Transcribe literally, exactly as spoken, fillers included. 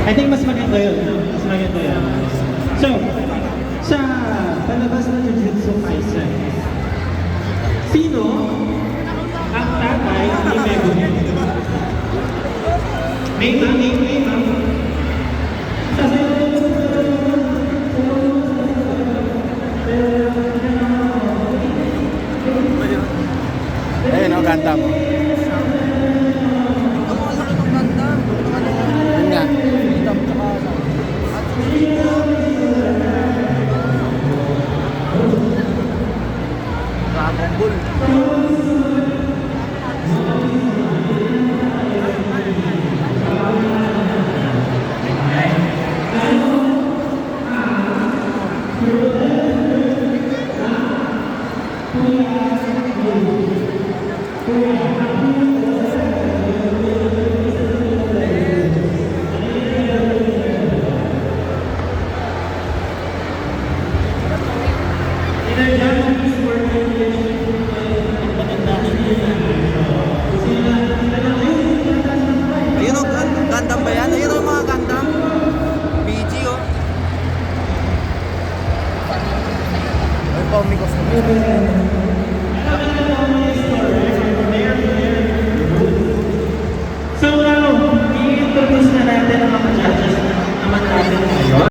I think mas maganda yun, no? Mas maganda yun. So, sa palabas ng Jujutsu Kaisen, sino ang tatay ni Megumin? May mami, may mami. Ayun, o, Gundam. Yun nga. Dragon Ball.